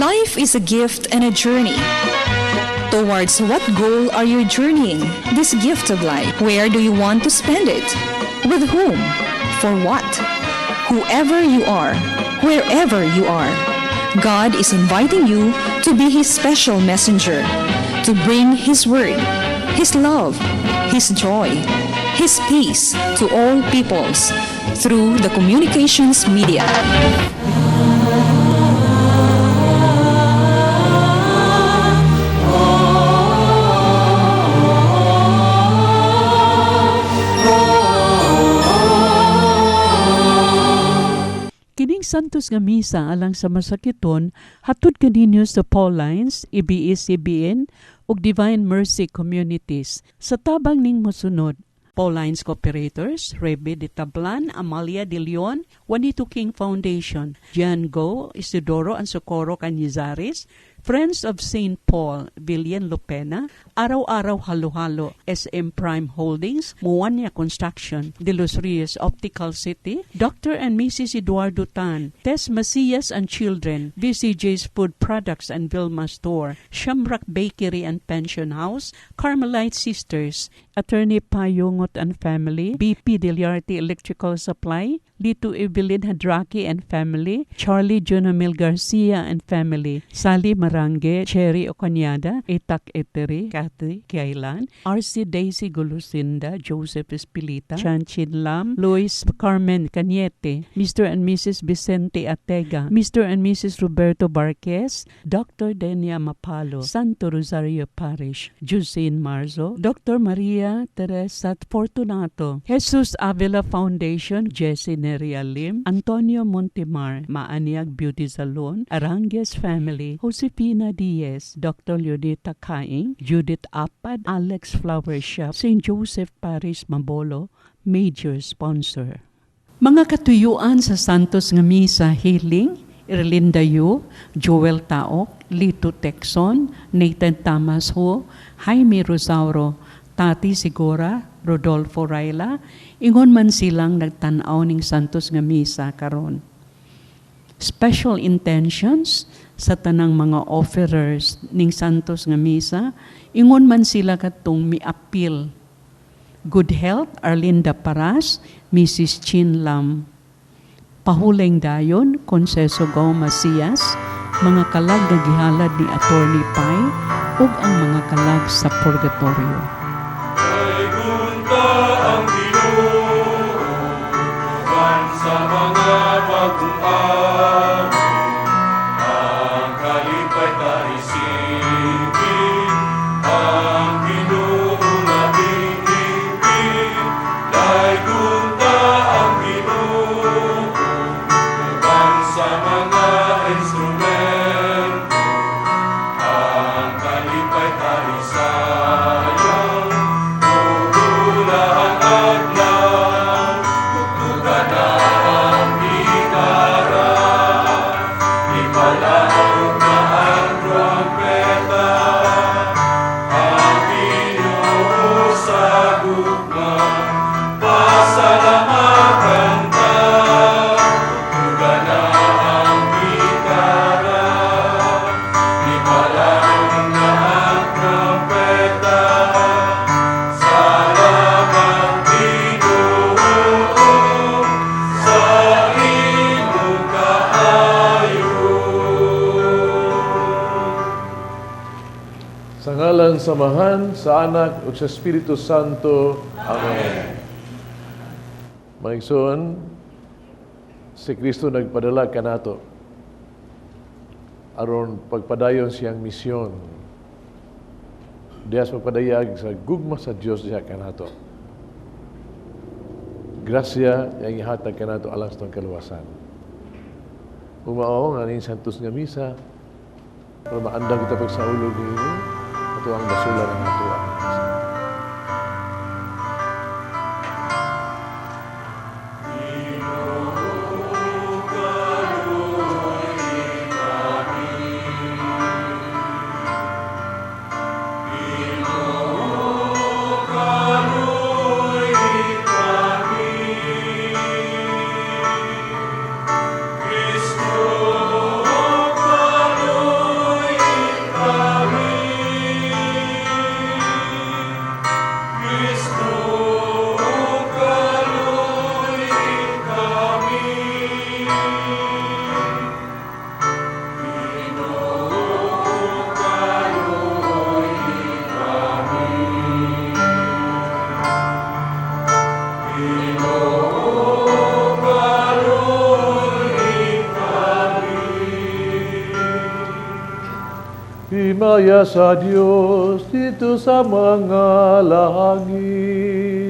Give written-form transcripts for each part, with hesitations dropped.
Life is a gift and a journey. Towards what goal are you journeying this gift of life? Where do you want to spend it? With whom? For what? Whoever you are, wherever you are, God is inviting you to be His special messenger, to bring His word, His love, His joy, His peace to all peoples through the communications media. Kining Santos nga Misa alang sa masakiton hatod kaninyo sa Paulines, ABS-CBN ug Divine Mercy Communities sa tabang ning mosunod. Paulines Cooperators, Rebe de Tablan, Amalia de Leon, Juanito King Foundation, Jan Go, Isidoro and Socorro Canizares, Friends of St. Paul, Villian Lopena, Araw-Araw Halo-Halo, SM Prime Holdings, Muania Construction, De Los Reyes Optical City, Dr. and Mrs. Eduardo Tan, Tess Macias and Children, VCJ's Food Products and Vilma Store, Shamrock Bakery and Pension House, Carmelite Sisters, Attorney Payungot and Family, BP Deliarte Electrical Supply, Lito Evelyn Hadraki and Family, Charlie Jonamil Garcia and Family, Sally Marange, Cherry Ocanyada, Itak Eteri, Kathy Kailan, RC Daisy Gulusinda, Joseph Espilita, Chan Chin Lam, Luis Carmen Cañete, Mr. and Mrs. Vicente Atega, Mr. and Mrs. Roberto Barquez, Dr. Denia Mapalo, Santo Rosario Parish, Jusine Marzo, Dr. Maria Teresa Fortunato, Jesus Avila Foundation, Jesse Neria Lim, Antonio Montemar, Maaniag Beauty Salon, Arangues Family, Josefina Diaz, Dr. Leonita Kaing, Judith Apad, Alex Flower Shop, St. Joseph Parish Mabolo, major sponsor. Mga katuyuan sa Santos nga Misa Healing, Erlinda Yu, Joel Taok, Lito Texon, Nathan Tamas Ho, Jaime Rosauro, Tati Sigura, Rodolfo Raila, ingon man silang nagtan-aw ning Santos nga Misa karon. Special intentions sa tanang mga offerers ning Santos nga Misa, ingon man sila katong mi-appeal. Good health, Arlinda Paras, Mrs. Chin Lam. Pahuleng dayon, Conceso Go Macias, mga kalag nga gihalad ni Attorney Pai, ug ang mga kalag sa Purgatorio. Ay gunta ang Ginoo uban sa mga bagong amo, ang kalipay tahisigi, ang Ginoo labing higpit. Daygunta ang Ginoo uban sa mga instrumento, ang kalipay tahisayaw, Ugulahan adlaw, tugtugan na ang gitara, ipalaog na ang trompeta, ang Ginoo sa gugma, pasalamatan ta, tugtugan na ang gitara, ipalaog na ang trompeta, salamat Ginoo sa imong kaayo. Sa ngalan sa Amahan, sa Anak, ug sa Espiritu Santo. Amen. Mga igsoon, si Kristo nagpadala kanato aron pagpadayon siyang misyon. Diha sa pagpadayag sa gugma sa Dios diha kanato. Grasya yang ihatag kanato alang sa atong kaluwasan. Ug mao nga ning Santos nga Misa para maandam kita pagsaulog niini, ato ang basulan ang ato ang misa. Cristo, kaluoy. Himaya sa Dios didto sa mga langit.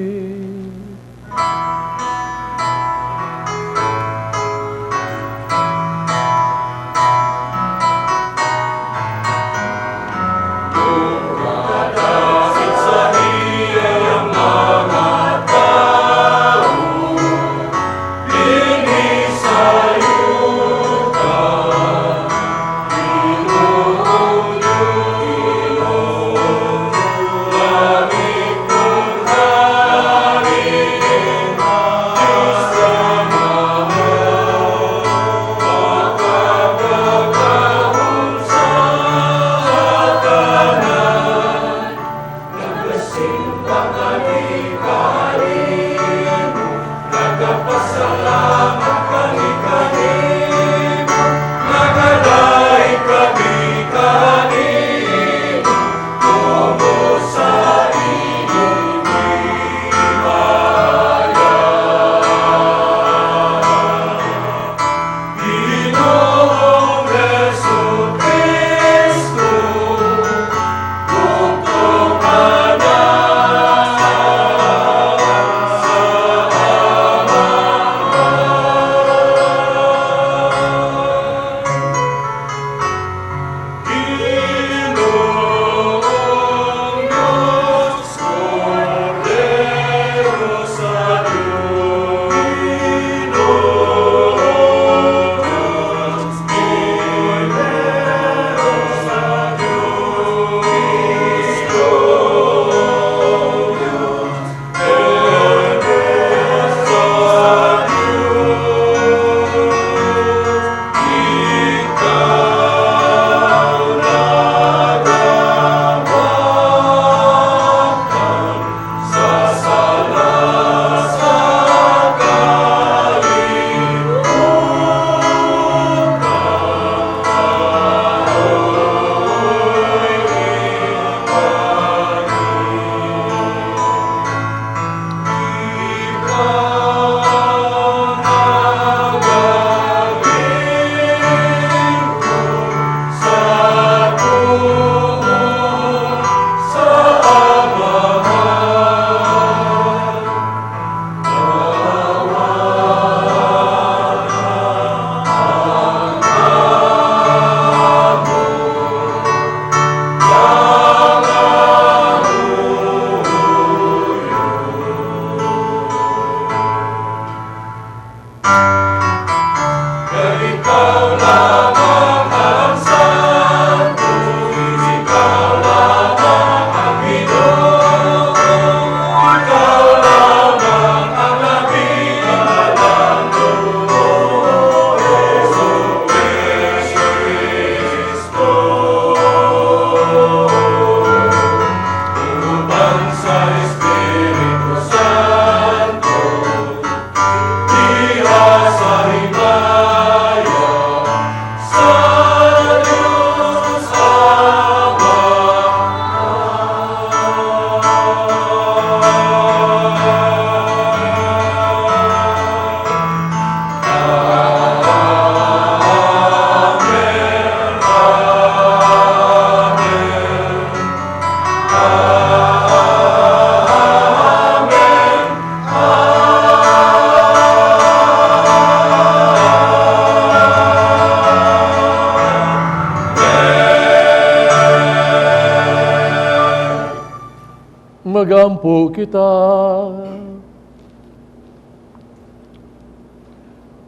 Magampo kita.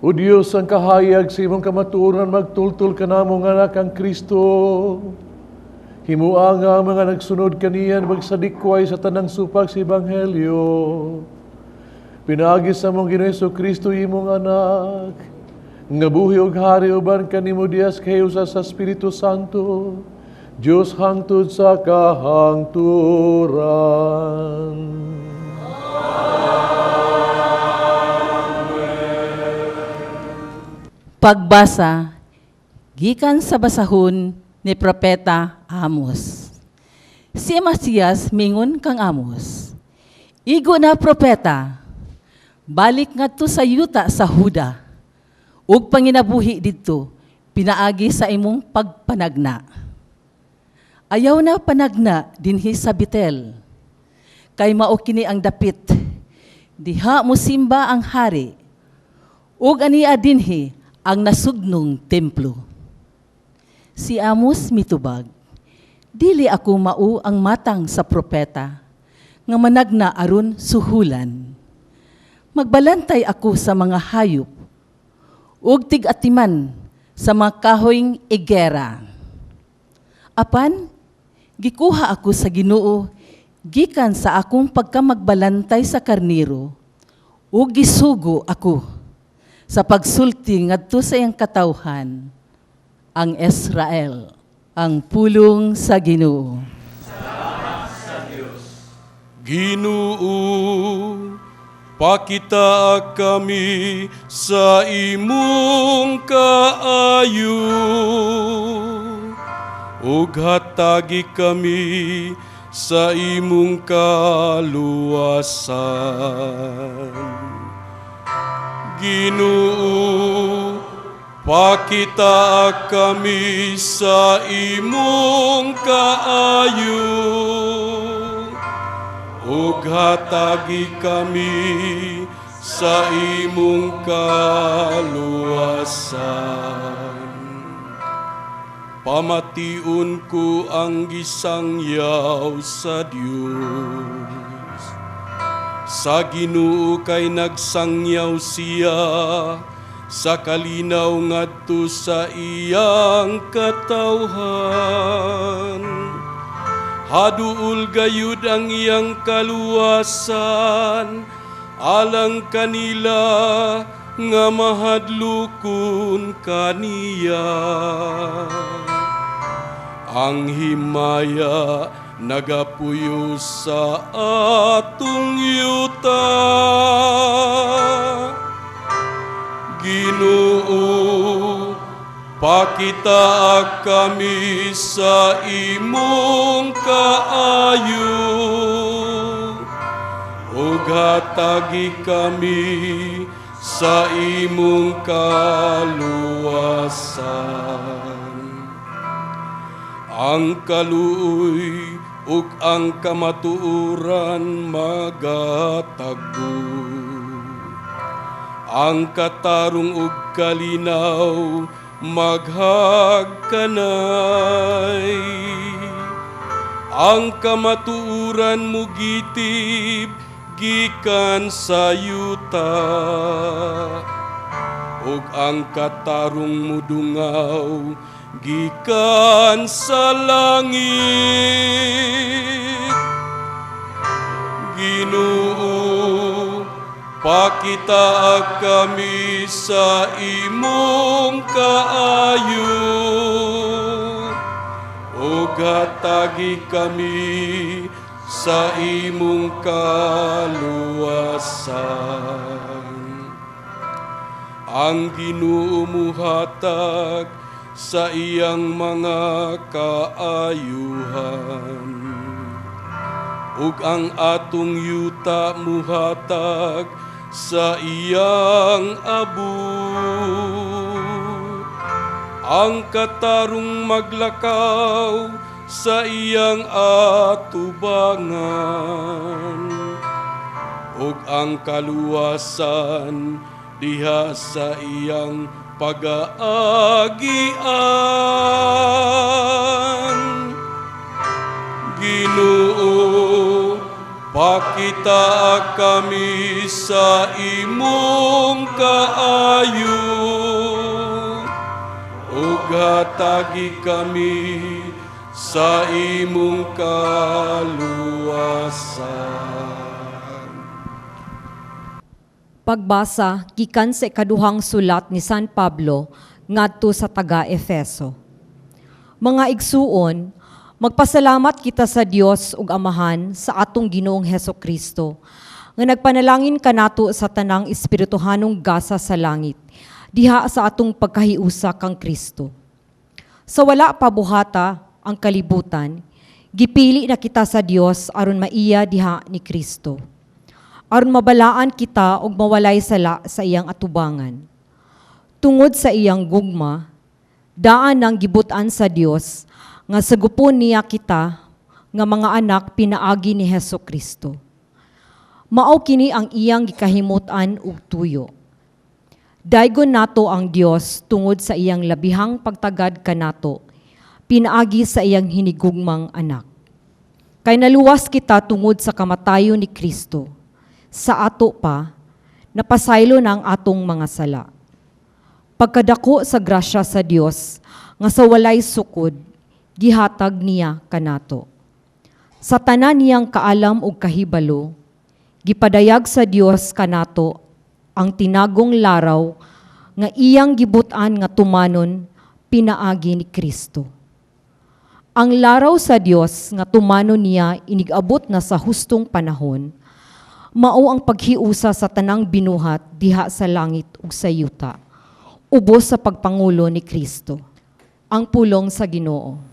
O Diyos, ang kahayag sa imong kamatuoran, magtultol ka namo nga anak ang Kristo. Himua nga ang mga nagsunod kaniya magsadikway sa tanang supak sa Ebanghelyo. Pinaagi sa among Ginoo Kristo imong anak, nga buhi og hari uban kanimo diha sa sa Espiritu Santo, Diyos hangtod sa kahangturan. Pagbasa gikan sa basahon ni Propeta Amos. Si Amasias mingon kang Amos, "Igo na propeta, balik ngadto sa yuta sa Huda, ug panginabuhi didto pinaagi sa imong pagpanagna." Ayaw na panagna dinhi sa Betel. Kay mao kini ang dapit. Diha mosimba ang hari. Ug ania dinhi ang nasugnong templo." Si Amos mitubag, "Dili ako mao ang matang sa propeta nga managna aron suhulan. Magbalantay ako sa mga hayop ug tig-atiman sa mga kahoyng igera. Apan gikuha ako sa Ginoo gikan sa akong pagkamagbalantay sa karniro ug gisugo ako sa pagsulti ngadto sa iyang katawhan, ang Israel." Ang pulong sa Ginoo. Ginoo, pakita kami sa imong kaayo ug hatagi kami sa imong kaluwasan. Ginoo, pakita kami sa imong kaayo ug hatagi kami sa imong kaluwasan. Pamation ko ang gisangyaw sa Dios. Sa Ginoo kay nagsangyaw siya sa kalinaw ngadto sa iyang katawhan. Haduol gayud ang iyang kaluwasan alang kanila nga mahadlokon kaniya. Ang himaya nagapuyo sa atong yuta. Ginoo, pakita kami sa imong kaayo ug hatagi kami sa imong kaluwasan. Ang kaluoy ug ang kamatuoran magatagbo. Ang katarong ug kalinaw maghagkanay. Ang kamatuoran mugitib gikan sa yuta ug ang katarong mudungaw gikan sa langit. Ginoo, pakita kami sa imong kaayo ug hatagi kami sa imong kaluwasan. Ang Ginoo muhatag sa iyang mga kaayuhan ug ang atong yuta muhatag sa iyang abot. Ang katarong maglakaw sa iyang atubangan ug ang kaluwasan diha sa iyang pagaagian. Ginoo, pakita kami sa imong kaayo ug hatagi kami sa imong kaluwasan. Pagbasa gikan sa ikaduhang sulat ni San Pablo ngadto sa taga-Efeso. Mga igsuon, magpasalamat kita sa Dios ug Amahan sa atong Ginoong Heso Kristo nga nagpanalangin kanato sa tanang espirituhanong gasa sa langit diha sa atong pagkahiusa kang Kristo. Sa wala pa buhata ang kalibutan, gipili na kita sa Dios aron maiya diha ni Kristo, aron mabalaan kita og mawalay sala sa iyang atubangan. Tungod sa iyang gugma, daan nang gibutan sa Dios Nga sagupon niya kita nga mga anak pinaagi ni Heso Kristo. Mao kini ang iyang gikahimut-an ug tuyo. Daygon nato ang Dios tungod sa iyang labihang pagtagad kanato, pinaagi sa iyang hinigugmang anak. Kay naluwas kita tungod sa kamatayon ni Kristo. Sa ato pa, napasaylo na ang atong mga sala. Pagkadako sa grasya sa Dios nga sa walay sukod, gihatag niya kanato. Sa tanan niyang kaalam ug kahibalo, gipadayag sa Dios kanato ang tinagong laraw nga iyang gibut-an nga tumanon pinaagi ni Kristo. Ang laraw sa Dios nga tumanon niya inigabot na sa hustong panahon, mao ang paghiusa sa tanang binuhat diha sa langit ug sa yuta, ubos sa pagpangulo ni Kristo. Ang pulong sa Ginoo.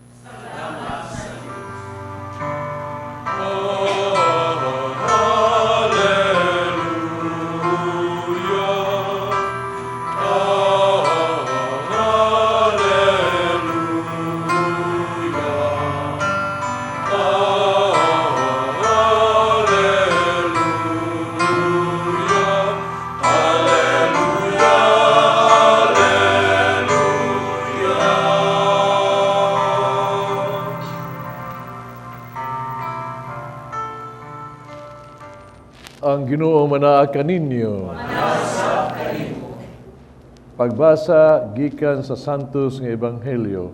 Ang Ginoo manaa kaninyo. Pagbasa gikan sa Santos nga Ebanghelyo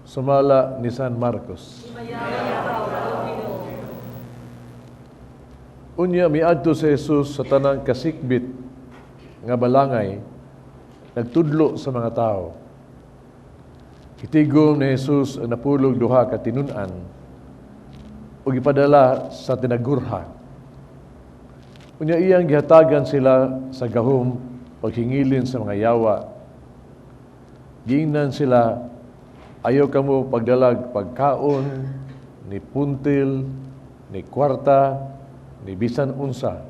sumala ni San Marcos. Unya miadto si Jesus sa tanang kasikbit nga balangay, nagtudlo sa mga tao. Gitigom ni Jesus ang napulog duha ka tinun-an ug gipadala sa tinagurha. Unya iyang gihatagan sila sa gahom paghingilin sa mga yawa. Giingnan sila, ayaw kamo pagdalag pagkaon, ni puntil, ni kwarta, ni bisan unsa.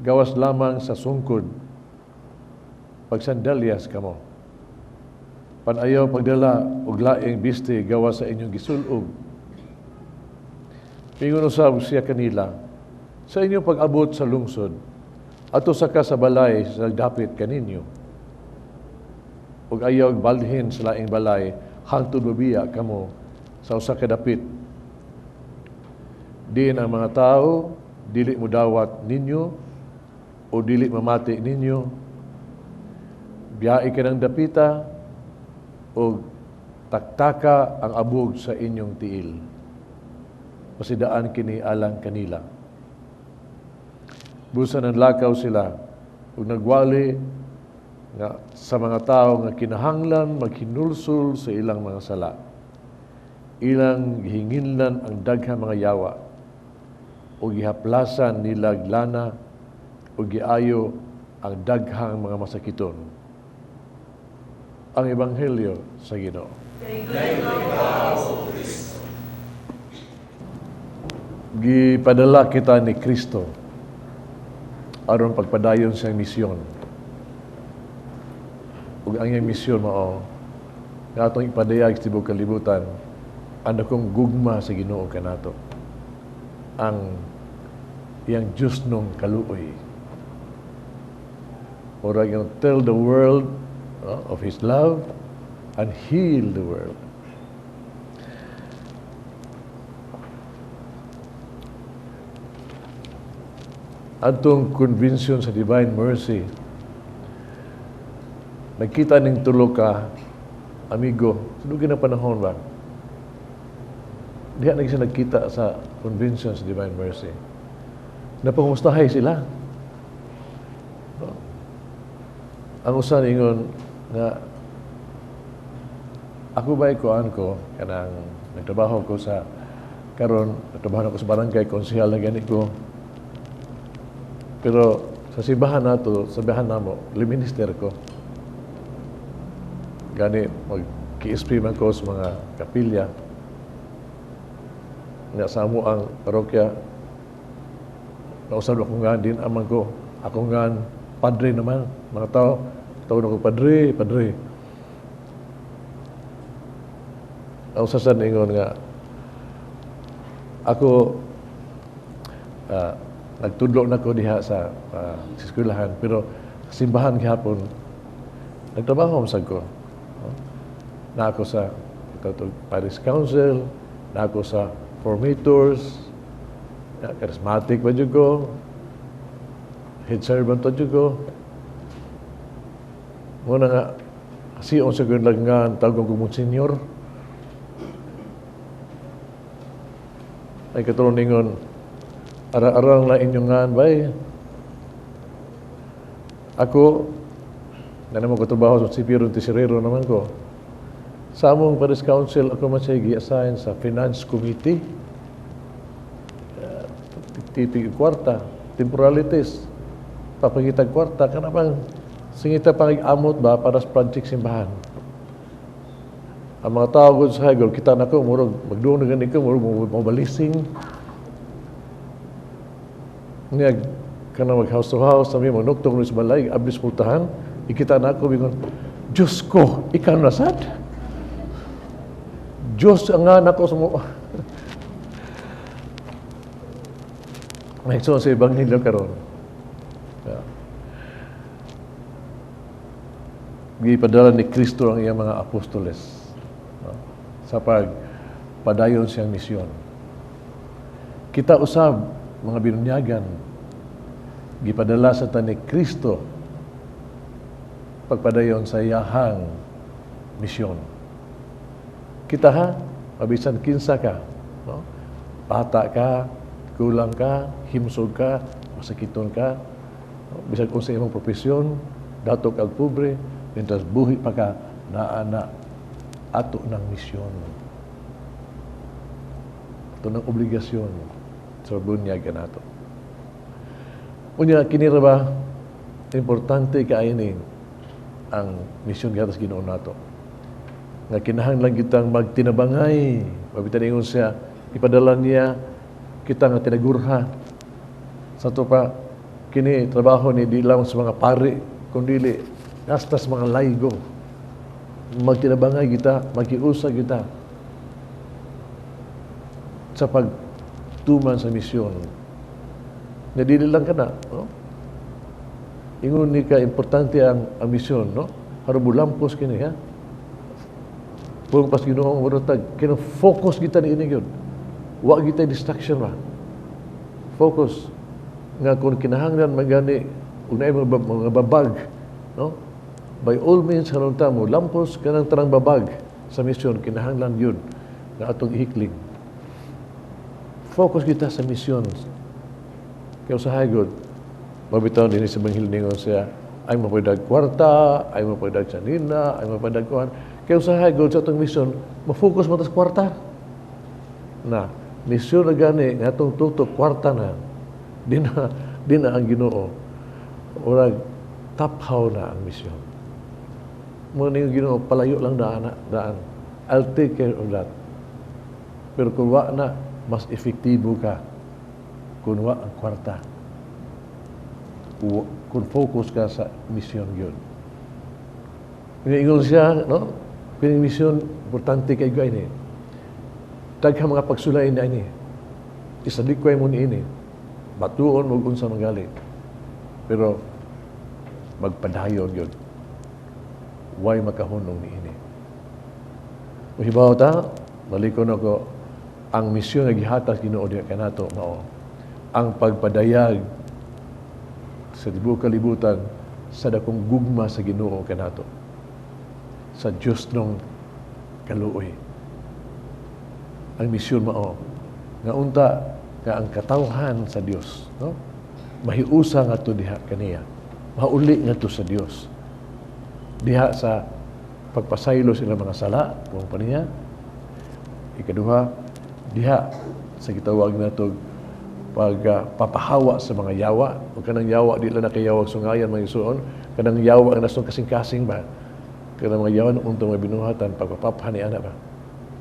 Gawas lamang sa sungkod, pagsandalyas kamo. Panayaw pagdala og laing biste gawas sa inyong gisul-ob. Mingon usab siya kanila, sa inyong pag-abot sa lungsod, ato sa ka sa balay sa nagdapit kaninyo. Ug ayaw balhin sa laing balay, hangtod mobiya kamo sa usa ka dapit. Diin ang mga tao, dili modawat ninyo, o dili mamati ninyo. Biyai ka ng dapita, o taktaka ang abog sa inyong tiil. Pasidaan kini alang kanila. Busa nanlakaw sila ug nagwali nga sa mga tao nga kinahanglan maghinulsol sa ilang mga sala. Ilang gihinginlan ang daghang mga yawa ug gihaplasan nila lana ug giayo ang daghang mga masakiton. Ang Ebanghelyo sa Ginoo. Gipadala kita ni Kristo aron pagpadayon sa misyon. Ug ang iyang misyon mao nga atong ipadayag sa tibuok kalibutan ang dakong gugma sa Ginoo kanato. Ang iyang Dios nung kaluoy. Ora yung tell the world of His love and heal the world. Atong convention sa Divine Mercy, nagkita ning tulo ka amigo, sa dugay na panahon ba? Diha na siya nagkita sa convention sa Divine Mercy. Napangumustahay sila. Ang usa ningon nga ako ba ikuan ko kanang nagtrabaho ko sa karon, nagtrabaho ako sa barangay, konsehal na gani ko. Pero sa simbahan nato, sabihan namo, minister ko. Gani mag-KSP man ko sa mga kapilya. Nga sa amo ang parokya, nausab ako nga din amang ko, ako nga padre naman, mga tao, tawag ako padre, padre. Ang sa ingon nga ako, nagtudlo na ko diha sa eskwelahan, pero simbahan gihapon nagtrabaho man sad ko. No? Na ako sa katong Parish Council, na ako sa formators, na charismatic pa jud ko, head servant pa jud ko. Muna nga, siyon sa kong lagngan, tawag ko monsignor. Ay katulong ningon, ara-arang na inyong ngan, bay. Ako, na naman ko trabaho sa sipiro tesorero naman ko. Sa among Parish Council, ako man siya gi-assign sa Finance Committee. Titig kwarta, temporalities, papangitag kwarta, kanang singita pang amot ba para sa project simbahan. Ang mga tao gud sa high, kita na ko, murag, magduong na gani ko, murag, mabalising. Niya, kana mag house to house, sabi mo, nuktok sa balay, ablis pultahan, ikita na ako, bingon, Diyos ko, ikaw na sad? Diyos ang nga nako sa mo. May so sa Ebanghelyo karon. Yeah. Gipadala ni Kristo ang iyang mga apostoles, no? Sa pagpadayon siyang misyon. Kita usab mga binunyagan, gipadala sa ta ni Kristo pagpadayon sa iyahang misyon. Kita ha, mabisan kinsa ka, no? Bata ka, kulang ka, himsog ka, masakiton ka, no? Bisag unsa imong propesyon, dato kag pobre, mientras buhi pa ka, naa na ato ng misyon. Ato ng obligasyon sa bunyag nato. Unya, kini ra ba, importante kaayo ni ang misyon gihatag sa Ginoo nato. Nga kinahanglan kitang magtinabangay. Mabitan ingon siya, ipadala niya kita nga tinagurha. Sa to pa, kini trabaho ni di lang sa mga pari, kundi hasta sa mga laygo. Magtinabangay kita, magkiusa kita sa pagtuman sa misyon. Nga dili lang ka na, no? Ingon ni ka, importante ang misyon, no? Haron mulampos kini, ha? Pulong pas Ginoo ang marutag, kini focus kita ni ini gyud. Wa kita distraction ba. Focus nga kung kinahanglan magani ug naay mga babag, no? By all means haron ta mo lampos kanang tanang babag sa misyon, kinahanglan gyud nga atong ihikling. Focus kita sa misyon. Kaya usahay gud, mabitaw din sa Ebanghelyo ningon siya, ay mapagdag kwarta, ay mapagdag sanina, ay mapagdag kuan. Kaya usahay gud sa atong misyon, ma-focus mo tas kwarta. Na, misyon na gani, nga atong tutok, kwarta na. Di na ang Ginoo. Urag, taphaw na ang misyon. Mo ni Ginoo, palayo lang daan, daan. I'll take care of that. Pero kung wa na, mas efektibo ka kung wa ang kwarta. Kung focus ka sa misyon yun. Ingon siya, no? Kining misyon, importante kay ini. Daghang mga pagsulay na ini. Isalikway mo ni ini. Batuon mo unsa manggali. Pero magpadayon yun. Way makahunong ni ini. Muhibaw ta, balikon ako, ang misyon nga gihatag Ginoo diha kanato mao ang pagpadayag sa tibuok kalibutan sa dakong gugma sa Ginoo kanato, sa Dios nung kaluoy. Ang misyon mao nga unta nga ang katawhan sa Dios, no, mahiusa ngadto diha kaniya, mauli ngadto sa Dios diha sa pagpasaylo sa ilang mga sala kung pa niya. Ikaduha, diha sa gitawag nato pagpapahawa sa mga yawa. O kanang yawa, di lang nakayawag sungayan mga isuon, kanang yawa ang nasong kasing-kasing ba, kanang mga yawa ng untong mga binuhatan, pagpapapha ni ana ba,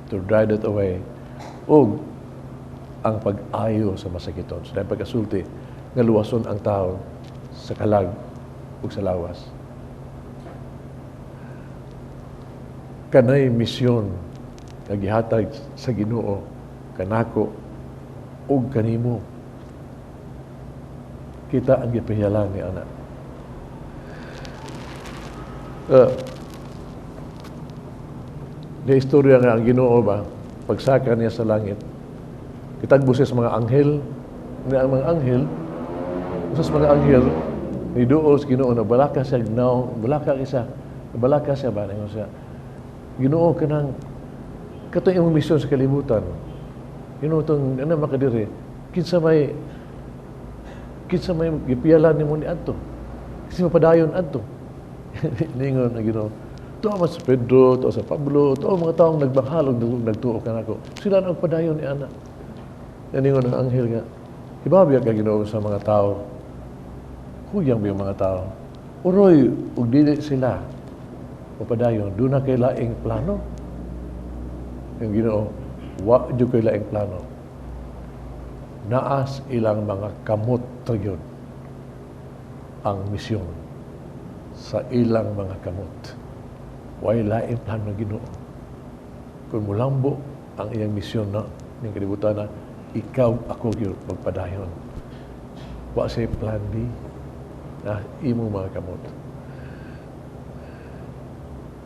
to drive that away. O ang pag-ayo sa masakiton. So, dahil pagkasulti, nga luwason ang tao sa kalag ug sa lawas. Kanay misyon Nga gihatag sa Ginoo kanako ug kanimo. Kita ang gipiyalan ni ana. Di istorya nga ang Ginoo ba, pagsaka niya sa langit, kitagbo siya sa mga anghel, ni ang mga anghel, usa sa mga anghel, ni duol sa Ginoo na balaka siya gnaw, balaka isa, balaka siya ba, ningon siya, "Ginoo, kanang katong imong misyon sa kalibutan, Ginoo, tong ano makadiri, kinsa may gipiyalan nimo ni adto? Kasi mapadayon adto." Ningon ang Ginoo, "Tuo man si Pedro, tuo sa Pablo, tuo mga taong nagmahal ug nagtuo kanako. Sila ang padayon ni ana." Ningon ang anghel nga, "Hibabiya ka, Ginoo, sa mga tao. Huyang ba yung mga tao? Uroy, ug dili sila mapadayon, duna kay laing plano?" Yung Ginoo, "Wa jud kay laing plano. Naas ilang mga kamot yun ang misyon sa ilang mga kamot." Way laing plano ng Ginoo. Kung mulambo ang iyang misyon na ning kalibutan na, ikaw, ako gyud magpadayon. Wa say plan B na imong mga kamot.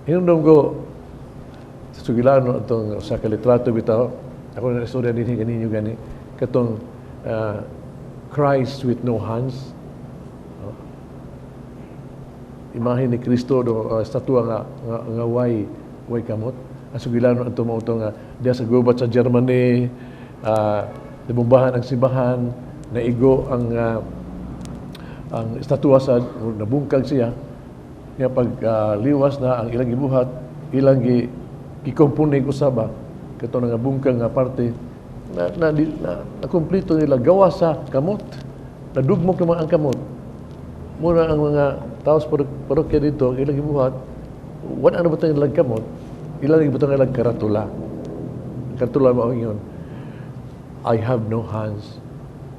Hinumdum ko sa sugilano itong sa kalitrato bitaw, ako na istorya din kaninyo gani, katong Christ with no hands. No? Imahe ni Kristo do estatua nga way kamot. Ang sugilano ato mao to nga diya sa gubat sa Germany, nabombahan ang simbahan, naigo ang estatua sa nabungkag siya. Nga pag liwas na ang ilang gibuhat, ilang gikomponig usaba kato nga bungkag nga parte na kumpleto nila gawa sa kamot. Nadugmok naman ang kamot. Muna ang mga tao sa parokya dito, ilang gibuhat, wala na butang ilang kamot, ilang gibutang ilang karatula. Karatula mao yun, "I have no hands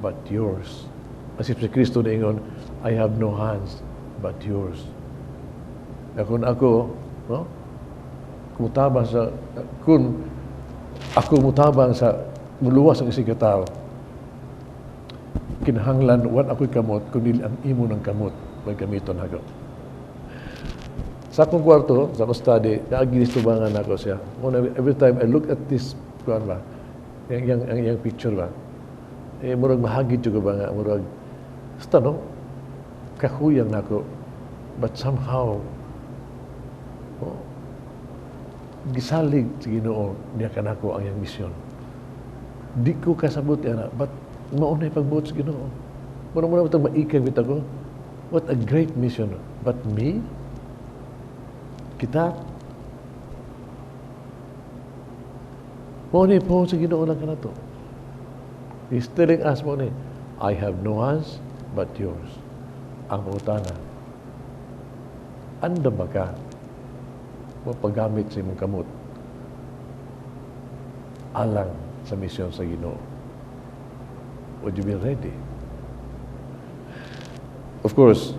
but yours." As if si Kristo niingon, "I have no hands but yours." Na kung ako, no? Kung ako mutabang sa muluwas ang isig tao, kinahanglan wa ako'y kamot, kundi ang imo ng kamot may gamiton ako. Sa akong kwarto, sa akong study, naagi tubangan ako siya. Muna, every time I look at this, kuan ba, yang picture ba, eh, murag mahagit juga ba nga, murag, basta no, kahuyang nako, but somehow, oh, gisalig sa Ginoo niya kanako ang iyang misyon. Di ko kasabot yan, but mao na pagbuot sa Ginoo. Muna muna itong maikag bitaw ko. What a great mission. But me? Kita? Mao ni po sa Ginoo lang kanato. He's telling us mao ni, "I have no hands but yours." Ang pangutana, andam ba ka mapagamit sa imong kamot alang sa misyon sa Ginoo? Would you be ready? Of course,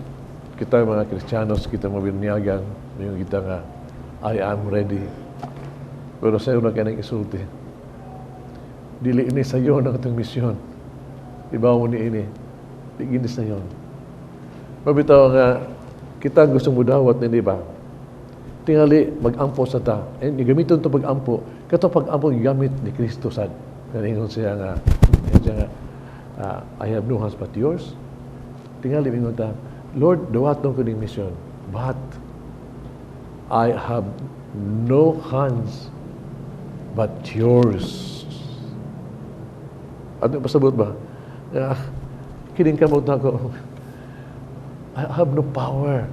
kita mga Kristiyanos, kita mga binyagan, yung kita nga, "I am ready." Pero sa'yo na kaning isulti. Dili ini sayo ng itong misyon. Ibaw mo ni ini. Di gini sayo. Mabitaw nga, kita gusto mo dawat ni ba? Tingali, mag-ampo sa ta. Eh, gamiton to pag-ampo. Kato pag-ampo gigamit ni Kristo sad. Naningon siya nga, "I have no hands but yours." Tingali, mingon ta, "Lord, dawaton ko ning misyon. But I have no hands but yours." Ano pasabot ba? Kining kamot na ako. I have no power.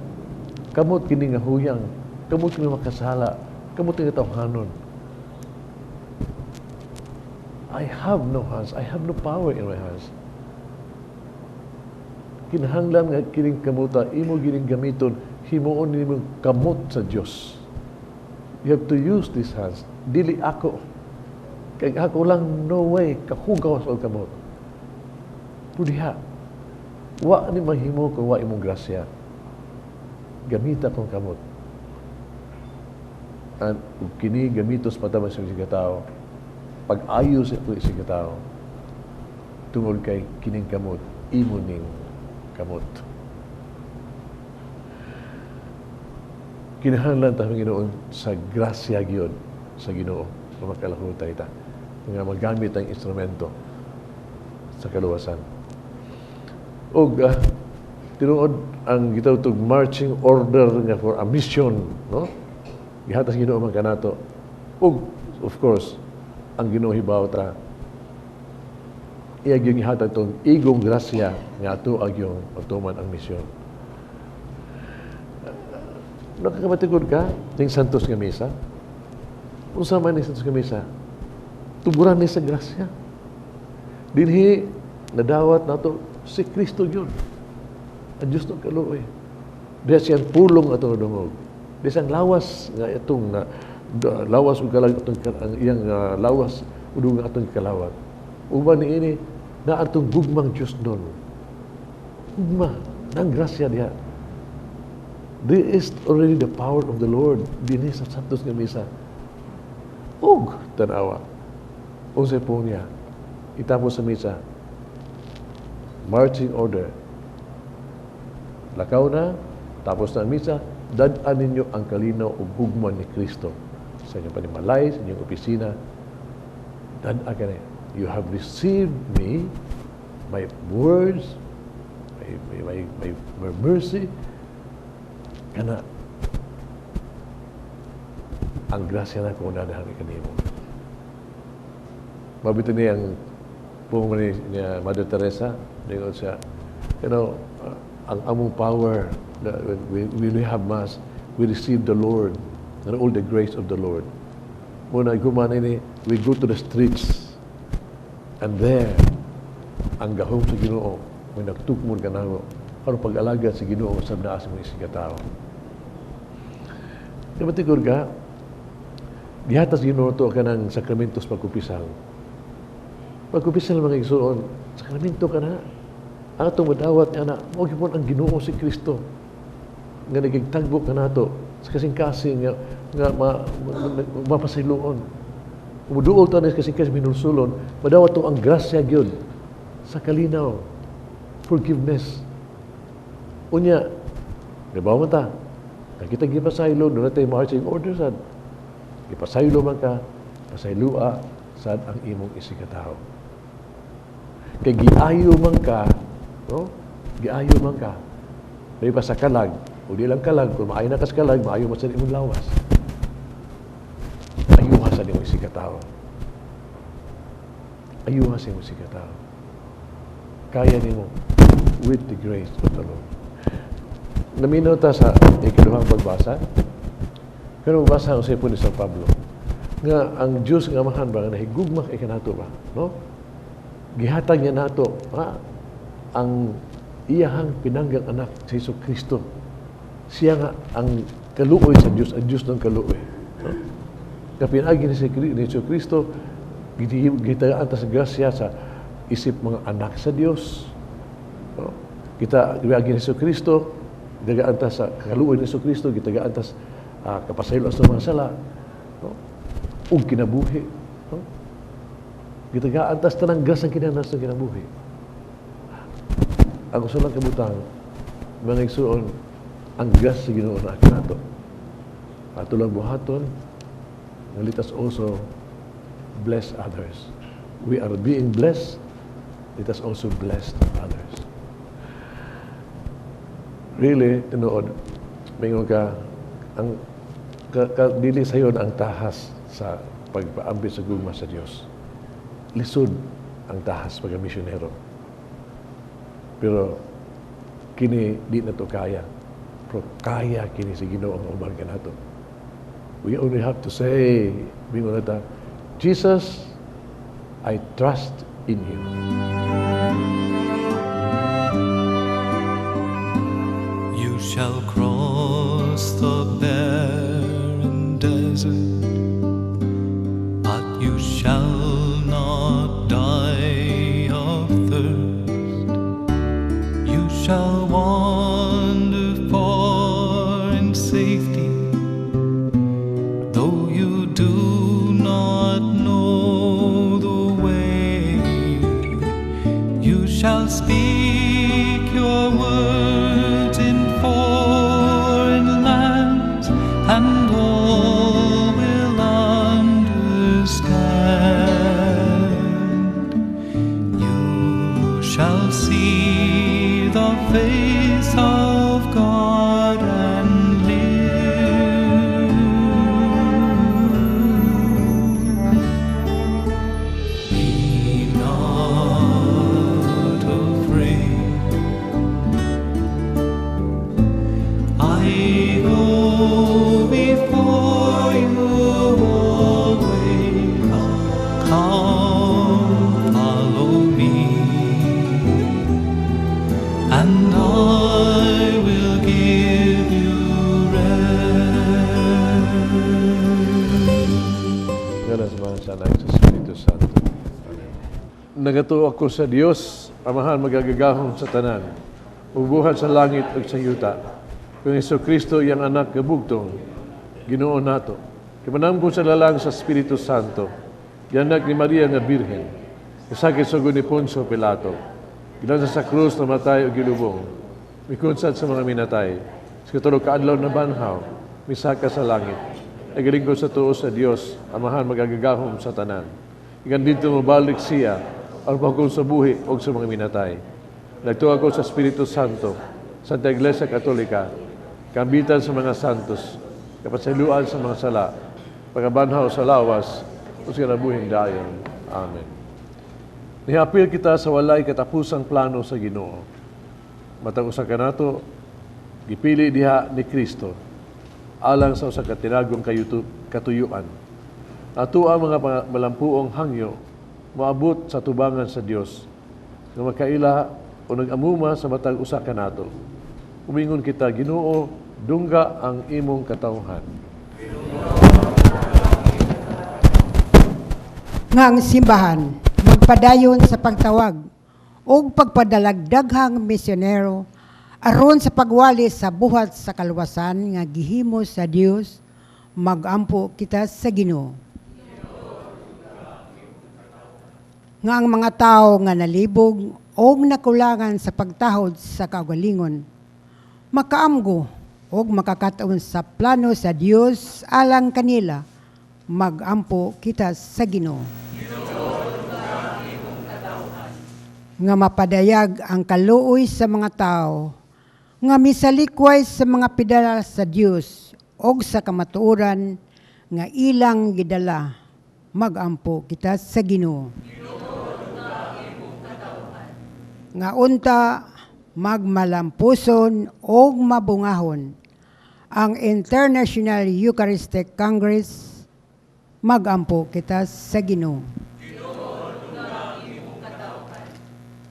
Kamot kini nga huyang. Kamot kini makasala. Kamot kini tawhanon. I have no hands. I have no power in my hands. Kinahanglan nga kining kamuta, imo gining gamiton, himuon nimo kamot sa Dios. You have to use these hands. Dili ako. Kay ako lang, no way, kahugaw sa kamot. Pero wa ni mahimo kung wa imong grasya. Gamita kong kamot. And ug kini gamitos patabang sa isig tao, pag-ayo sa ito isig tao, tungod kay kining kamot, imo ning kamot. Kinahanglan ta Panginoon sa grasya gyud sa Ginoo nga makalahutay ta, nga magamit ang instrumento sa kaluwasan. Ug tinuod ang gitawag marching order nga for a mission, no? Gihatag sa Ginoo man kanato. Ug of course, ang Ginoo hibaw ta iya gyud gihatag tong igong grasya nga ato agyong pagtuman ang misyon. Nakakabatikod ka ning Santos nga misa? Unsa man ning Santos nga misa? Tuburan ni sa grasya. Dinhi nadawat nato si Kristo gyud. Ang Diyos ng kaluoy. Diha siyang pulong atong nadungog. Diha siyang lawas nga itong na, lawas ug kalag atong ang iyang lawas ug atong kalawat. Uban niini na atong gugmang Dios nun. Gugma, nang grasya diha. There is already the power of the Lord dinhi sa Santos nga misa. Ug tanawa. Unsay po niya? Itapos sa misa. Marching order. Lakaw na, tapos na ang misa, dad-an ninyo ang kalinaw ug gugma ni Kristo sa inyong panimalay, sa inyong opisina. Dad-an ka na. You have received me, my words, my mercy, kana ang grasya na kung nanahan kanimo. Mabito niya ang pulong ni Mother Teresa, ningon siya, ang among power, that when we have Mass, we receive the Lord and all the grace of the Lord. Muna, gumana ini, we go to the streets, and there, ang gahom sa Ginoo, may nagtukmon ka namo, aron pag-alaga sa Ginoo sa naa sa mga isig tao. Di ba tigor ka? Gihatag sa Ginoo to ka ng sakramentos pagkumpisal. Pagkumpisal mga igsoon, sakramento ka na. Ang atong madawat nga na, mao gyud ang Ginoo si Kristo nga nagigtagbo ka nato sa kasing-kasing nga mapasayloon. Umuduol ta na sa kasing-kasing minulsulon, madawat to ang grasya gyud sa kalinaw, forgiveness. Unya, nabaw man ta, nakita gipasaylo, doon natin marching order sad. Gipasaylo man ka, pasaylua sad ang imong isigkatawo. Kay giayo man ka, no? Giayo man ka. May pa sa kalag, o di lang kalag, kung maayo na ka sa kalag, maayo man sa imong lawas. Ayuha sa imong isigkatawo. Ayuha sa imong isigkatawo. Kaya nimo with the grace of the Lord. Naminaw ta sa ikaduhang pagbasa. Pero magbasa ang ni San Pablo nga ang Dios nga Amahan ba nga nahigugma kay kanato ba, no? Gihatag niya nato, ha, ang iyahang pinanggang anak si Hesus Kristo. Siya nga ang kaluoy sa Dios, ang Dios ng kaluoy, no? Kapinagi ni si ni Hesus Kristo, gitagaan ta sa grasya sa isip mga anak sa Dios. No? Kita giagi ni Hesus Kristo, gitagaan ta sa kaluoy ni Hesus Kristo, gitagaan ta sa kapasaylo sa mga sala, no? Ug kinabuhi, no? Gitagaan ta sa tanang grasya ang kinahanglan sa kinabuhi. Ang gusto lang kabutang, mga igsuon, ang grasya sa Ginoo na kanato. Ato lang buhaton, and let us also bless others. We are being blessed, let us also bless others. Really, tinuod, mingon ka, ang dili sayon ang tahas sa pagpaambit sa gugma sa Dios. Lisod ang tahas pagka misyonero. Pero kini di na to kaya. Pero kaya kini sa Ginoo ang uban kanato. We only have to say, mingon na ta, Jesus, I trust in you. You shall cross the barren desert, but you shall not die of thirst. You shall wander far in safety, though speak your words in foreign lands, and all will understand. You shall see the face of God and live. Be not afraid. I go before you always. Come, follow me, and I will give you rest. Ngalan sa Amahan, sa Anak, sa Espiritu Santo. Amen. Nagatuo ako sa Dios, Amahan magagagahom sa tanan, ubuhat sa langit ug sa yuta. Kung Hesukristo iyang anak gabugtong, Ginoo nato. Kimanamgo sa lalang sa Espiritu Santo, gianak ni Maria nga Birhen, kasakit sugod ni Poncio Pilato, gilansa sa krus namatay ug gilubong, mikunsad sa mga minatay, sa katulo ka adlaw na banhaw, misaka sa langit, nagalingkod sa tuo sa Dios, Amahan magagagahom sa tanan. Ikan dito mobalik siya, aron paghukom sa buhi og sa mga minatay. Nagtuo ako sa Espiritu Santo, Santa Iglesia Katolika, kambitan sa mga santos, kapasayloan sa mga sala, pagkabanhaw sa lawas, o sa kinabuhing dayon. Amen. Nihapil kita sa walay katapusang plano sa Ginoo. Matag usa kanato, gipili diha ni Kristo alang sa usa ka tinagong katuyuan. Ato ang mga malampuong hangyo moabot sa tubangan sa Dios nga makaila o nag-amuma sa matag usa kanato. Umingon kita, Ginoo, dungga ang imong katawhan. Nga ang simbahan magpadayon sa pagtawag ug pagpadalag daghang misyonero aron sa pagwali sa buhat sa kaluwasan nga gihimo sa Dios, magampo kita sa Ginoo. Nga ang mga tawo nga nalibog og nakulangan sa pagtahod sa kaugalingon, makaamgo og makakataon sa plano sa Dios alang kanila, magampo kita sa Ginoo. Nga mapadayag ang kaluoy sa mga tao, nga misalikway sa mga pidala sa Dios og sa kamatuoran nga ilang gidala, magampo kita sa Ginoo. Nga unta magmalampuson og mabungahon ang International Eucharistic Congress, magampo kita sa Ginoo.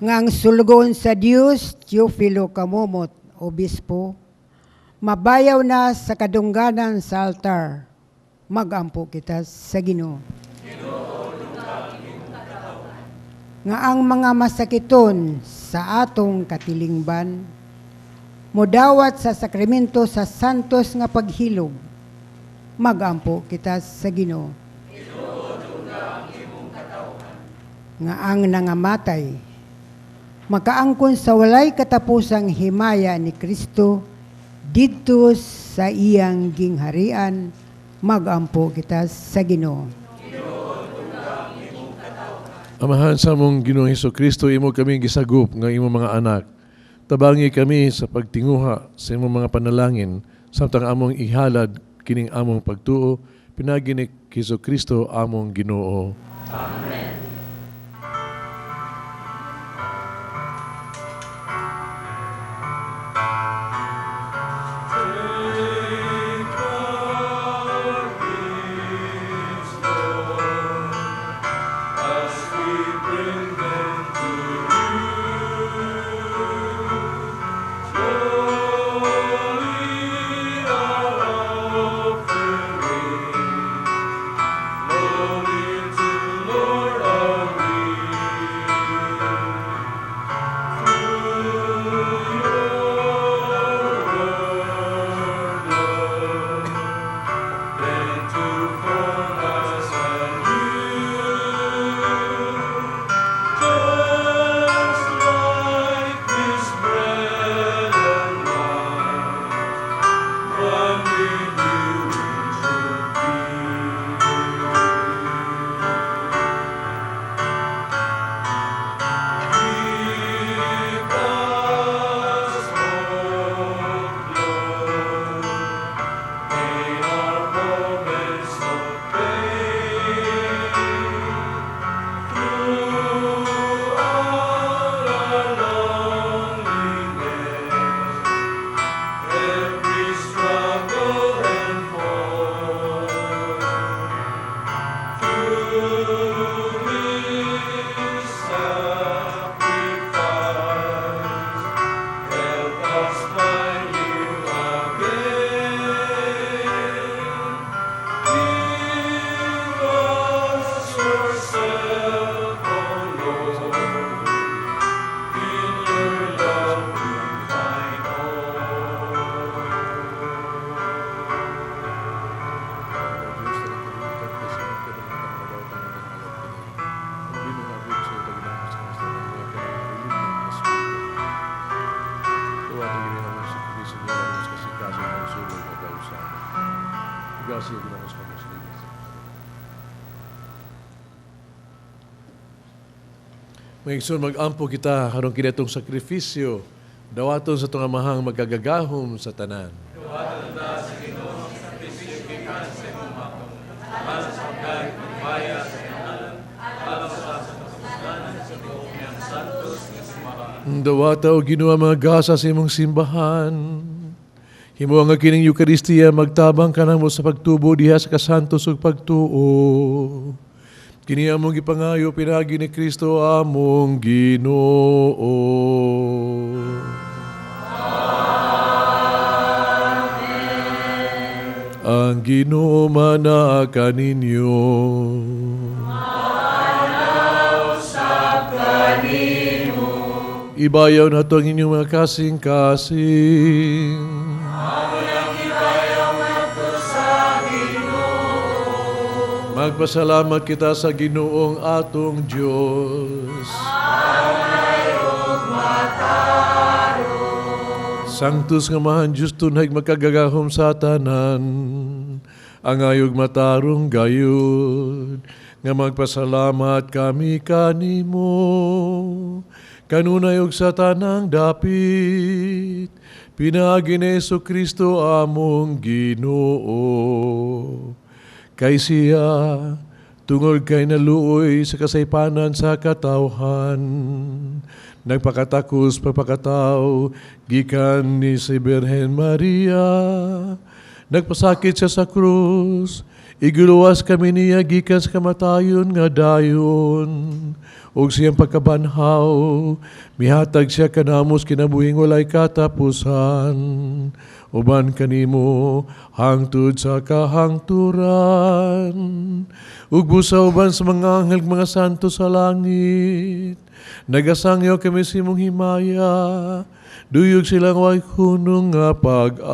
Nga ang sulugoon sa Dios, Teofilo Camomot, Obispo, mabayaw na sa kadungganan sa altar, magampo kita sa Ginoo. Nga ang mga masakiton sa atong katilingban, modawat sa sakramento sa santos nga paghilog, magampo kita sa Ginoo. Nga ang nangamatay, makaangkon sa walay katapusang himaya ni Kristo, didto sa iyang gingharian, magampo kita sa Ginoo. Amahan sa among Ginoong Hesukristo, imo kami gisagup nga imong mga anak. Tabangi kami sa pagtinguha sa imong mga panalangin, samtang among ihalad kining among pagtuo, pinaagi ni Hesukristo among Ginoo. Amen. Lord. Klase Ginoo sa Muslim. Mga igsoon, mag-ampo kita aron kini atong sakripisyo dawaton sa atong Amahang magagagahom sa tanan. Dawaton ta sa Ginoo ang sakripisyo gikan sa imong matong, alang sa pagdayeg ug himaya sa iyang ngalan, alang sa katapuslan sa tibuok niyang santos nga simbahan. Dawata o Ginoo ang mga gasa sa imong simbahan. Himo nga kining Eukaristiya magtabang kanamo sa pagtubo diha sa kasantos ug pagtuo. Kini among gipangayo pinaagi ni Kristo among Ginoo. Amen. Ang Ginoo manaa kaninyo. Manaw sa kanimo. Ibayaw nato ang inyong mga kasing-kasing. Magpasalamat kita sa Ginoong atong Diyos. Sanctus nga mahan Diyos tunay makagagahom sa tanan. Ang ayog matarong gayud, nga magpasalamat kami kanimo. Kanunay og sa tanang dapit, pinaagi ni Jesucristo among Ginoo. Kay siya, tungod kay naluoy sa kasaypanan sa katawhan, nagpakatakos pagpakataw, gikan ni si Birhen Maria, nagpasakit siya sa krus, iguluwas kami niya gikan sa kamatayon nga dayon. Ug siyang pagkabanhaw, mihatag siya kanamos kinabuhing walay katapusan. Uban kanimo hangtod sa kahangturan. Ug busa uban sa mga anghel mga santo sa langit. Nagasangyaw kami sa imong himaya. Duyog silang way hunong nga pag-awit.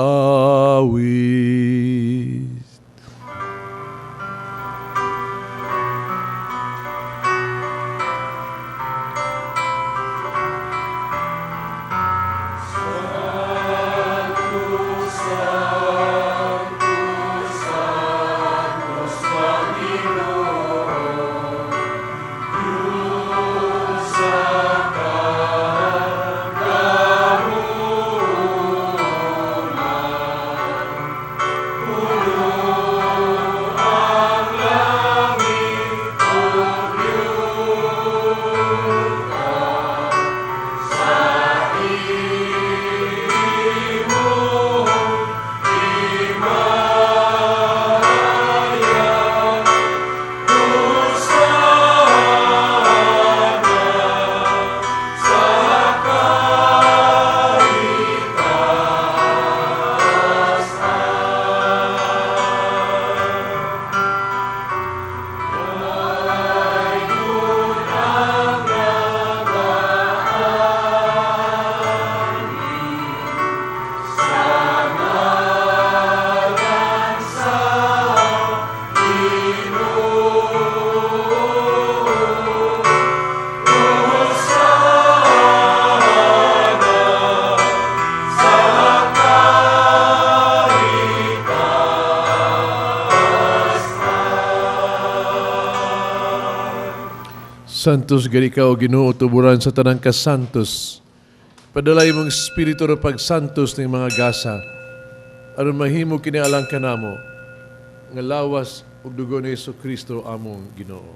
Santos gani ka o Ginoo tuburan sa tanang kasantos. Padala imong espiritu ro pagsantos ning mga gasa. Aron mahimo kini alang kanamo nga lawas ug dugo ni Jesucristo among Ginoo.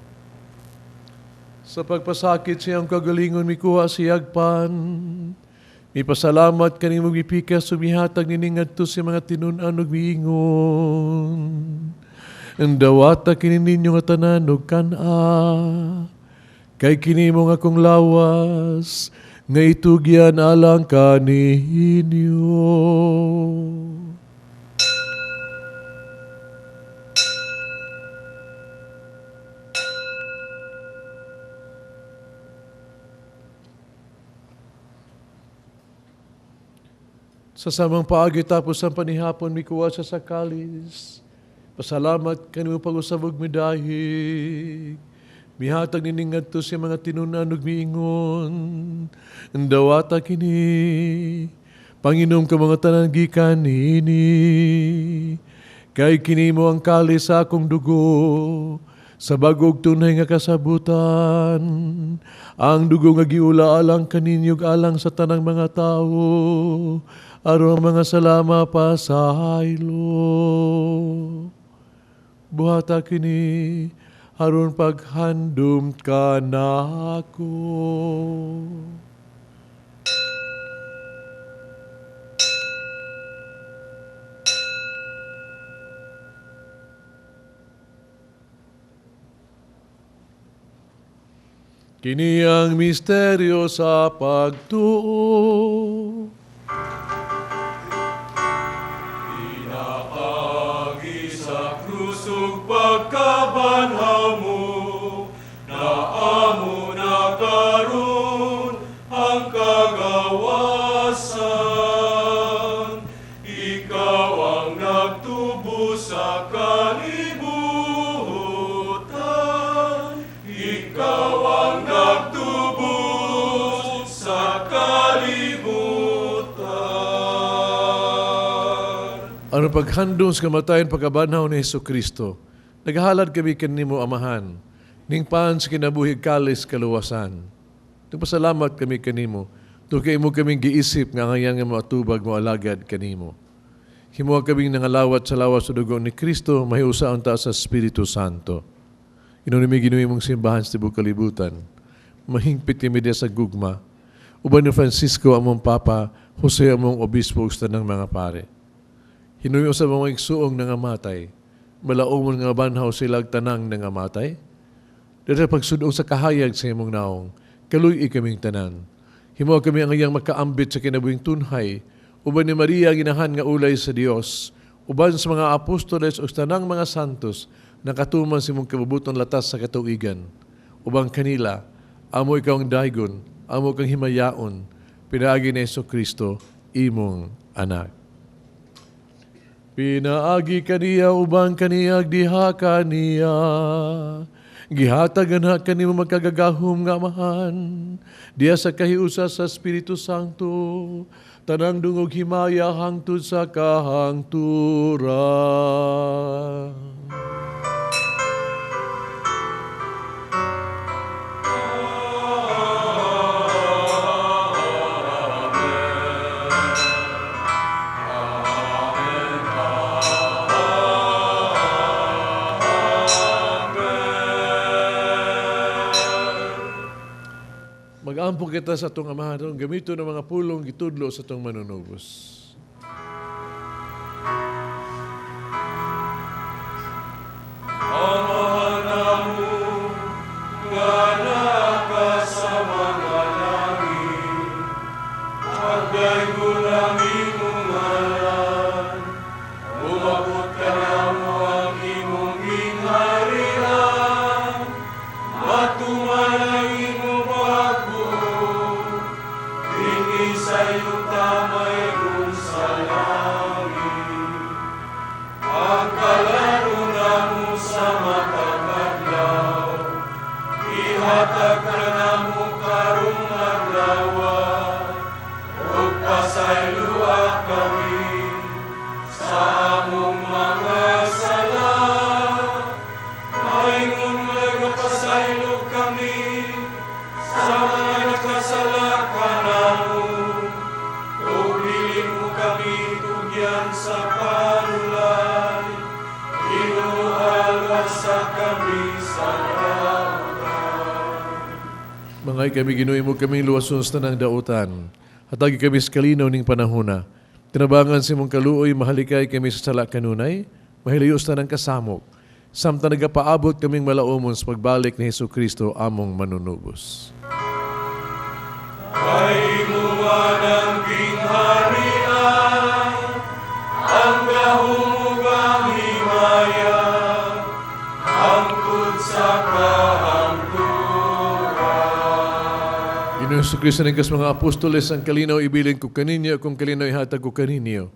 Sa pagpasakit siyang kagalingon mikuha siyagpan. Mipasalamat kanimo gipikas sumihatag nining ngadto sa mga tinun-an ug miingon. Ang dawata kini ninyo nga tanan ug kan-a. Kay kini mo nga akong lawas nga itugyan alang kaninyo. Sa samang paagi tapos ang panihapon mikuha siya sa kalis. Pasalamat kanimo pag-usab og midahig. Mihatag nining ngadto sa mga tinun-an ug miingon. Ang dawata kini, Panginom ka mga tanan gikan niini. Kay kini mo ang kalis sa akong dugo, sa bagog tunay nga kasabutan. Ang dugo nga giula alang kaninyo alang sa tanang mga tawo, aron ang mga salama pa sa haylo. Buhata kini aron paghandom kanako. Kini ang misteryo sa pagtuo. Pinaagi sa krus ug pagkabanhaw mo, naamo na karon ang kagawasan. Ikaw ang nagtubo sa kalibutan. Ikaw ang nagtubo sa kalibutan. Ano paghandom sa kamatayon pagkabanhaw ni Hesus Kristo, naghalad kami kanimo Amahan, ning paan sa kinabuhi kalis kaluwasan. Nagpasalamat kami kanimo, tungkol imo kaming giisip nga ngayan nga moatubag mo alagad kanimo. Himuha kaming nangalawat sa lawas sa dugo ni Kristo, mahiusaon ta sa Espiritu Santo. Inunimi Ginoo imong simbahan sa tibuok kalibutan. Mahingpit kami diya sa gugma. Uban ni Francisco among Papa, Jose among Obispo ug sa tanang mga pare. Hinuyo sa mga igsuong nangamatay, malaumon nga banhaw sila ug tanang nangamatay. Dito pagsudong sa kahayag sa imong naong, kaluy-i kaming tanan. Himo kami ang iyang makaambit sa kinabuhing tunhay, uban ni Maria ginahan nga ulay sa Dios, uban sa mga apostoles ug tanang mga santos, nakatuman sa imong kabubuton latas sa katuigan. Ubang kanila, amo ikaw ang daygon, amo kang himayaon, pinaagi ni Hesus Kristo, imong anak. Pinaagi kaniya ubang kaniya diha kaniya. Gihatag na kanimo magkagagahom nga Amahan. Diha sa kahiusa sa Espiritu Santo, tanang dungog himaya hangtod sa kahangturan. Mag-ampo kita sa atong Amahan, gamito ng mga pulong gitudlo sa atong manunubos. Amahan namo nga naa sa mga langit, pagdaygon ang imong ngalan, umabot kanamo ang imong gingharian, matuman ang imong pagbuot, dinhi sa yuta mahimong sa langit. Ang kalan-on namo sa matag adlaw, ihatag kanamo karong adlaw, ug pasayloa kami sa among mga sala, maingon nga nagapasaylo kami sa mga nakasala kanamo, ug dili mo kami tugyan sa panulay, Ginoo luwasa kami sa dautan. Mangay kami Ginoo imo kaming luwason sa tanang dautan. Hatagi kami sa kalinaw ning panahona. Tinabangan sa imong kaluoy, mahalikay kami sa sala kanunay, mahilayo sa tanang kasamok. Samtang nagapaabot kaming malaumon sa pagbalik ni Hesus Kristo among manunubos. Kay imo man ang gingharian, ang gahom ug ang himaya, hangtod sa kahangturan. Ginoo Hesus Kristo nagkas mga apostoles, ang kalinaw ibilin ko kaninyo, kung kalinaw ihatag ko kaninyo.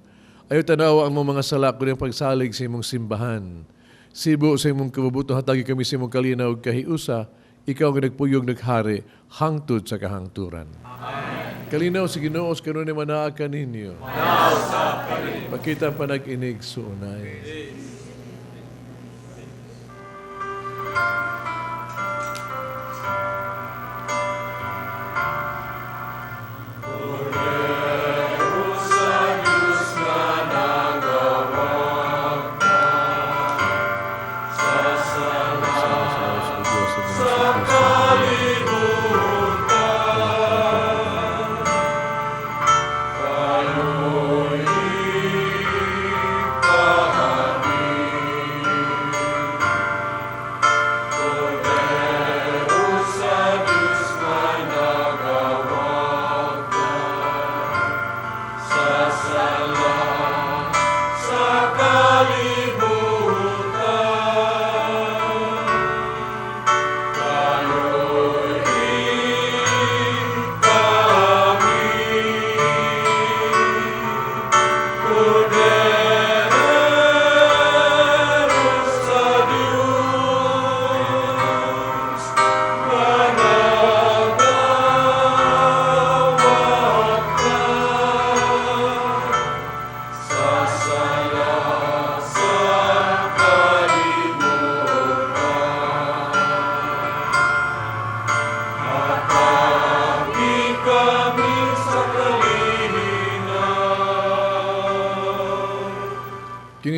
Ayaw tanawa ang mga sala ko ng pagsalig sa imong simbahan. Sibo sa imong kabubuto, hatagi kami sa imong kalinaw ug kahiusa, ikaw ang nagpuyog naghari, hangtod sa kahangturan. Amen. Kalinaw sa Ginoo, sa kanunay manaa kaninyo. Pakita panag-inig suunay.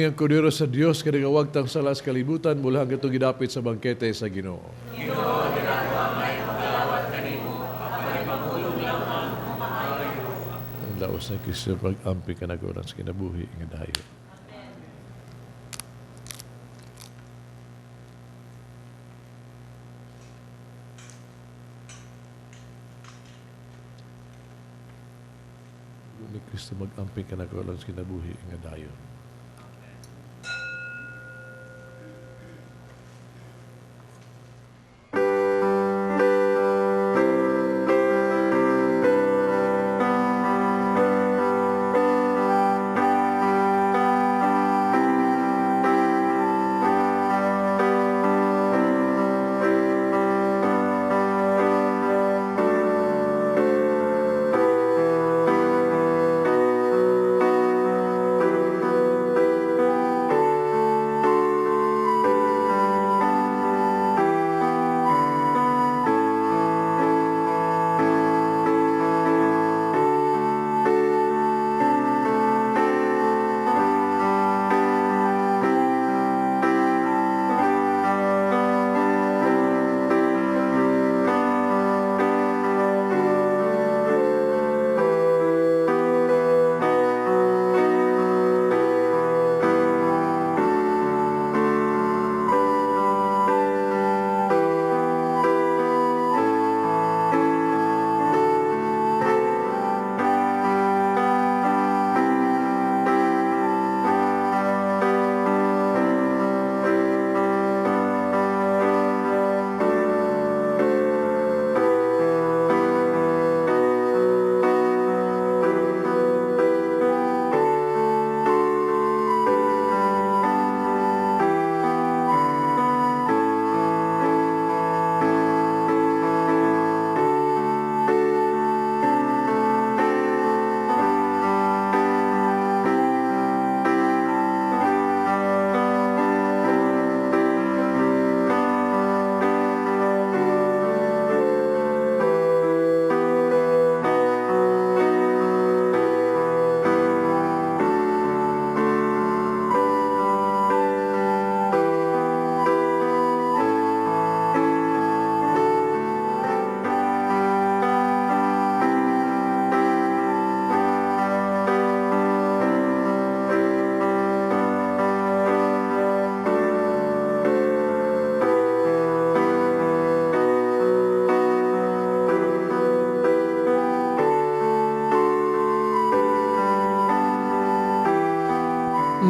Kini ang kordero sa Dios nga nagawagtang sala sa kalibutan mula hanggang gidapit sa bangkete sa Ginoo. Ginoo, dili ko makalawat kanimo, apan ipangulog lamang ang maayo. Ang laos ni Kristo pag-ampi kanako sa kinabuhi nga dayon. Ni Kristo mag-ampi kanako sa kinabuhi nga dayon.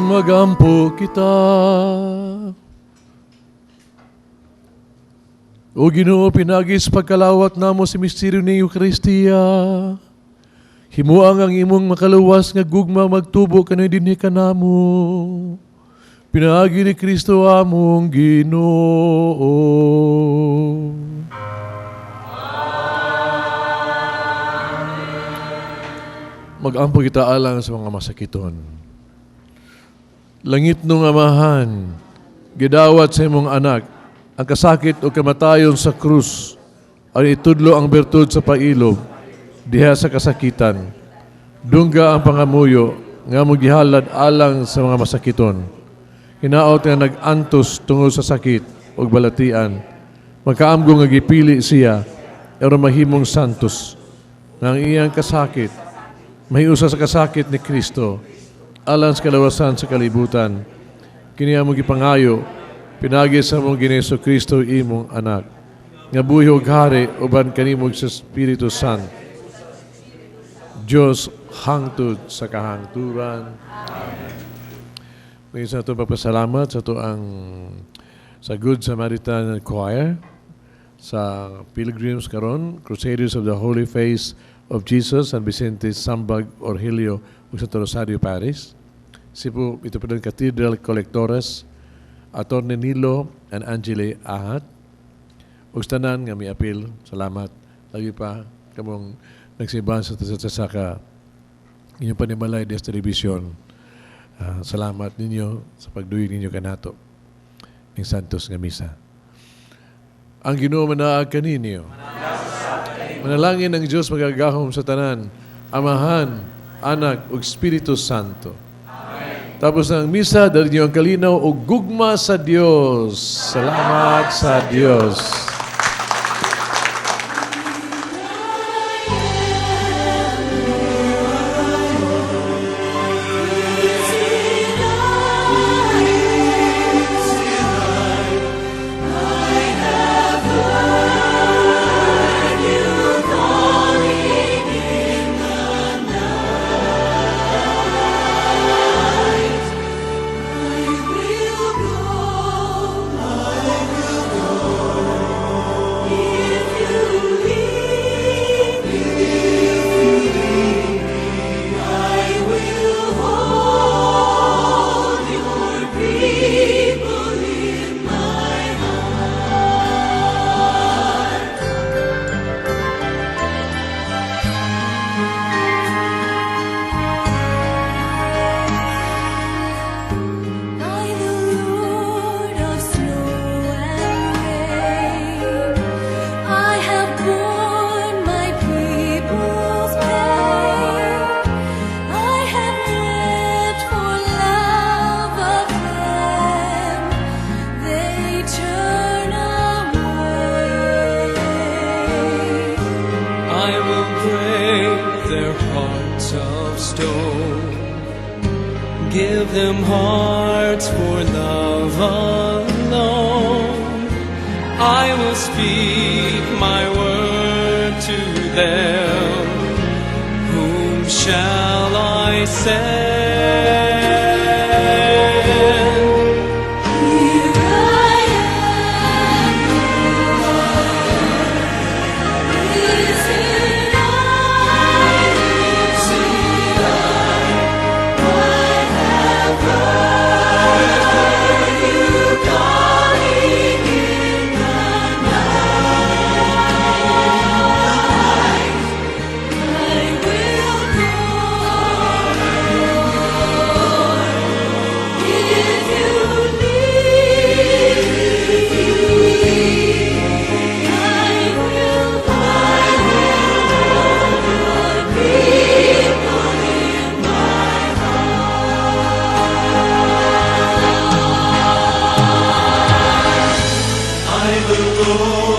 Magampo kita. O Ginoo, pinagis pagkalawat namo si misteryo ni Eucharistia. Himuang ang imong makaluwas nga gugma magtubo kanoy dinhi kanamo. Pinaagi ni Kristo among Ginoo. Magampo kita alang sa mga masakiton. Langit nung Amahan, gidawat sa imong anak, ang kasakit o kamatayon sa krus, ay itudlo ang bertud sa pailob, diha sa kasakitan. Dungga ang pangamuyo, nga mogihalad alang sa mga masakiton. Hinaot nga nag-antos tungod sa sakit o balatian. Magkaamgo nga gipili siya, pero mahimong santos, nga ang iyang kasakit, mahiusa sa kasakit ni Kristo, alang sa kalawasan sa kalibutan. Kini among gipangayo, pinagi sa among Ginoong Kristo imong anak, nga buhi og hari uban kanimo sa Espiritu Santo. Diyos hangtod sa kahangturan. Amen. Sa itong pagpasalamat sa ang sa Good Samaritan Choir, sa Pilgrims karon, Crusaders of the Holy Face of Jesus, San Vicente Sambag Orhilio ug sa Rosario Paris. Cebu Metropolitan Cathedral Collectores, Attorney Nilo and Angele Ahat. Ug tanan nga miapil, salamat. Lagi pa kamong nagsimbahan sa saka inyong panimalay des television. Salamat ninyo sa pagduyog ninyo kanato ning Santos nga misa. Ang Ginoo manaag kaninyo. Manalangin ang Dios magagahom sa tanan, Amahan, Anak ug Espiritu Santo. Amen. Tapos ng misa, dali niyo ang kalinaw o gugma sa Dios. Salamat sa Dios. By the Lord of snow and rain, I have borne my people's pain. I have wept for love of them. They turn away. I will break their hearts of stone, give them hearts for love alone. I will speak my word to them. Whom shall I send? Here I am, Lord. Is it I? Is it I? I have heard you calling in the night. I will go, Lord, if you lead, if you lead, I will hold your people in my heart. I, the Lord.